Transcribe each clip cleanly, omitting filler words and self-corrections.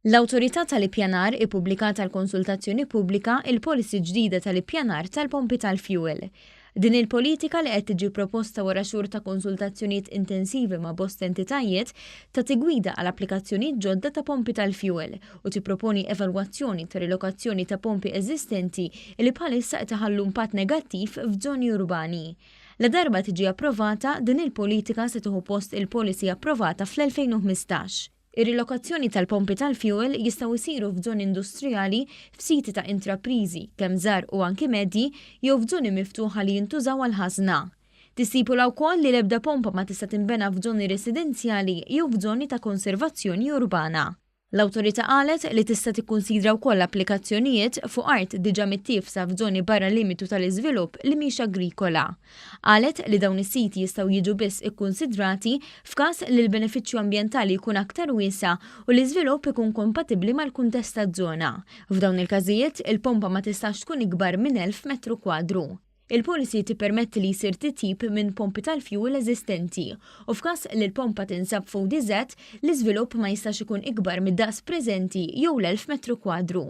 L-Awtorità tal-Ippjanar ippubblikat għall-konsultazzjoni pubblika il-policy ġdida tal-ippjanar tal-pompi tal-fjuwil. Din il-politika li qed tiġi proposta wara xhur ta' konsultazzjonijiet intensivi ma' bosta entitajiet, tagħti gwida għal applikazzjonijiet ġodda ta' pompi tal-fjuwil u tipproponi evalwazzjoni ta' rilokazzjoni ta' pompi eżistenti li bħalissa qed iħallu impatt negattiv f'żoni urbani. Ladarba tiġi approvata, din il-politika se tieħu post il-policy approvata fl-2015. Ir-rilokazzjoni tal-pompi tal-fjuwil jistgħu jsiru f'żoni industrijali, f'siti ta' intrapriżi, kemm żgħar u anki medji, jew f'żoni miftuħa li jintużaw għall-ħażna. Tistipula wkoll li l-ebda pompa ma tista' tinbena f'żoni residenzjali jew f'żoni ta' konservazzjoni urbana. L-Awtorità qalet li tista' tikkunsidra wkoll applikazzjonijiet fuq art diġà mittiefsa f'żoni barra limitu tal-iżvilupp li mhix agrikola. Qalet li dawn is-siti jistgħu jiġu biss ikkunsidrati f'każ li l-benefiċċju ambjentali jkun aktar wiesa' u l-iżvilupp ikun kompatibbli mal-kuntest taż-żona. F'dawn il-każijiet, il-pompa ma tistax tkun ikbar minn 1,000 metru kwadru. Il-policy tippermetti li jsir titjib minn pompi tal-fjuwil eżistenti u f'każ li l-pompa tinsab f'ODZ, l-iżvilupp ma jistax ikun ikbar mid-daqs preżenti jew l-1,000 metru kwadru.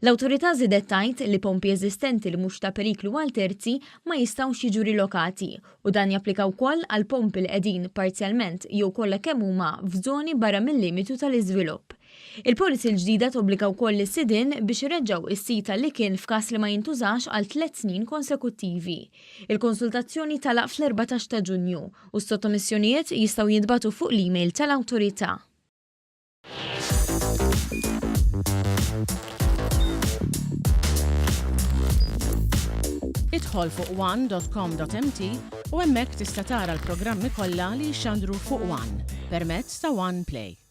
L-Awtorità żiedet tgħid li pompi eżistenti li mhux ta' periklu għal terzi ma jistgħux jiġu rilokati u dan japplika wkoll għal pompi li qegħdin parzjalment jew kollha kemm huma f'żoni barra mil-limitu tal-iżvilupp. Il-policy l-ġdida tobbliga wkoll lis-sidien biex ireġġgħu is-sit għal li kien f'każ li ma jintużax għal tlett snin konsekuttivi. Il-konsultazzjoni tagħlaq fl-14 ta' Ġunju u s-sottomissjonijiet jistgħu jintbagħtu fuq l-email tal-Awtorità. Idħol fuq one.com.mt u hemmhekk tista' tara l-programmi kollha li jixxandru fuq One permezz ta' One Play.